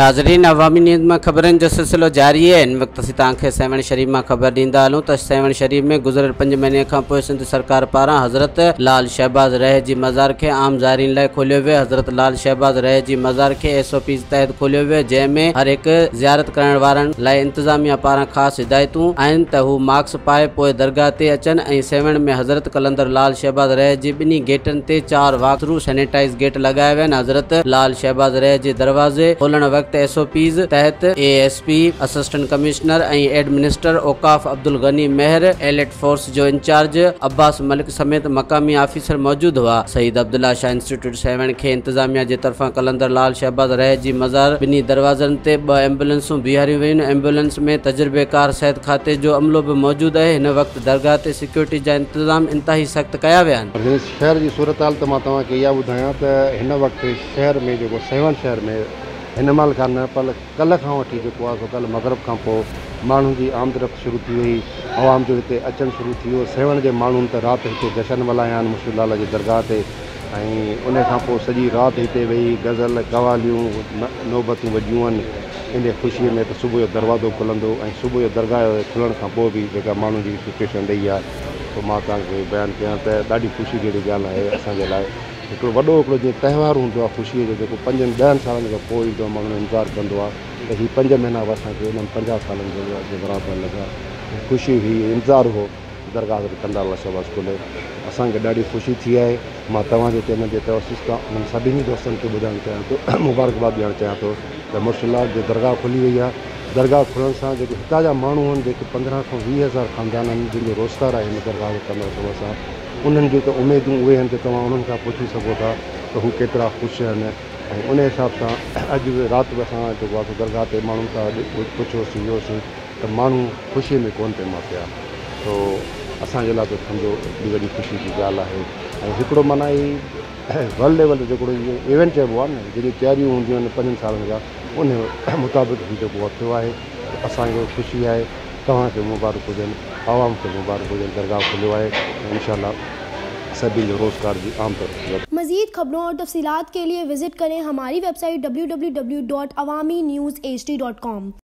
ناظرين عوامي نيوز مان خبرن جو سلسلو جاري آهي هن وقت اسين توهان کي سيوهڻ شريف مان خبر ڏيندا هلون ته سيوهڻ شريف ۾ گذريل پنج مهيني کان پوء سنڌ سرڪار پاران حضرت لال شهباز رح جي مزار کي عام زائرين لاء کوليو ويو حضرت لال شهباز رح جي مزار کي ايس او پيز تحت کوليو ويو جنهن ۾ هر هڪ زيارت ڪرڻ وارن لاء انتظاميا پاران خاص هدايتون آهن ته هو ماسڪ پائي پوء درگاهه تي اچن ۽ سيوهڻ ۾ حضرت قلندر لال شهباز رح جي ٻنهي گيٽن تي چار واڪ ٿرو سينيٽائيز گيٽ لڳايا ويا آهن حضرت لال شهباز رح جي دروازي کولڻ وقت ايس او پيز تحت A S P, assistant commissioner ۽ administrator اوقاف عبدالغني مهر، ايليٽ فورس جو انچارج عباس ملڪ سميت مقامي آفيسر موجود هئا. سيد عبدالله شاهه انسٽيٽيوٽ سيوهڻ کي انتظاميا جي طرفان قلندر لال شهباز رح جي مزار ٻنهي دروازن تي ٻه ايمبولينسون بيهاريون ويون، ايمبولينس ۾ تجربيڪار صحت کاتي جو عملو به موجود آهي، هن وقت درگاهه تي سيڪيورٽي جا انتظام انتهائي سخت ڪيا ويا آهن. هن شهر جي صورتحال ته مان توهان کي اها ٻڌايان ته هن وقت شهر ۾ جيڪو سيوهڻ شهر ۾ هن مهل کان نه پر ڪلهه کان وٺي جيڪو آهي سو ڪلهه مغرب کان پوء ماڻهن جي آمد رفت شروع ٿي وئي عوام جو هتي اچڻ شروع ٿي ويو سيوهڻ جي ماڻهن ته رات هتي جشن ملهايا آهن مرشد لال جي درگاهه تي ۽ ان کان پوء سڄي رات هتي ويهي غزل قواليون نوبتون وڄيون آهن ان خوشي ۾ ته صبح جو دروازو کلندو ۽ صبح جو درگاهه کلڻ کان پوء به جيڪا ماڻهن جي سچويشن رهي آهي سو مان توهان کي بيان ڪيان ته ڏاڍي خوشي جهڙي ڳالهه آهي اسان جي لاء هڪڙو وڏو هڪڙو جيئن تهوار هوندو آهي خوشيء جو جيڪو پنجن ڏهن سالن کان پوء ايندو آهي ماڻهو انتظار ڪندو آهي ته هي پنج مهينا به اسان کي انهن پنجاهه سالن جي برابر لڳا ۽ خوشي هئي انتظار هو درگاهه حضرت قلندر لعل شهباز کلي اسان کي ڏاڍي خوشي ٿي آهي مان توهان جي چينل جي توسط سان انهن سڀني دوستن کي ٻڌائڻ چاهيان ٿو مبارڪباد ڏيڻ چاهيان ٿو ته مرشد لال جي درگاهه کلي وئي آهي درگاهه کلڻ سان جيڪي هتان جا ماڻهو آهن جيڪي 15 کان 20 هزار خاندان آهن جن جو روزگار آهي هن درگاهه حضرت قلندر شهباز سان انهن جون ته اميدون اهي آهن ته توهان انهن کان پڇي سگهو ٿا ته هو ڪيترا خوش آهن ۽ ان حساب سان اڄ به رات به اسان جيڪو آهي سو درگاهه تي ماڻهن کان پڇيوسين ويوسين ته ماڻهو خوشي ۾ ڪونه پئي ماپيا سو اسان جي لاء ته سمجهو هڪڙي وڏي خوشي جي ڳالهه آهي ۽ هڪڙو معنيٰ هي ورلڊ ليول تي جيڪو ايونٽ چئبو آهي نه جنهن جون تياريون هونديون آهن پنجن سالن کان ان مطابق هي جيڪو ٿيو آهي ته اسان کي خوشي آهي توهان کي مبارڪ هجن عوام کي مبارڪ هجن درگاهه کليو آهي ۽ انشاء الله سڀني جو روزگار جي عام طور تي. مزيد خبرون اور تفصيلات کے لیے وزٹ کریں ہماری ویب سائٹ www.awamiNewsHD.com.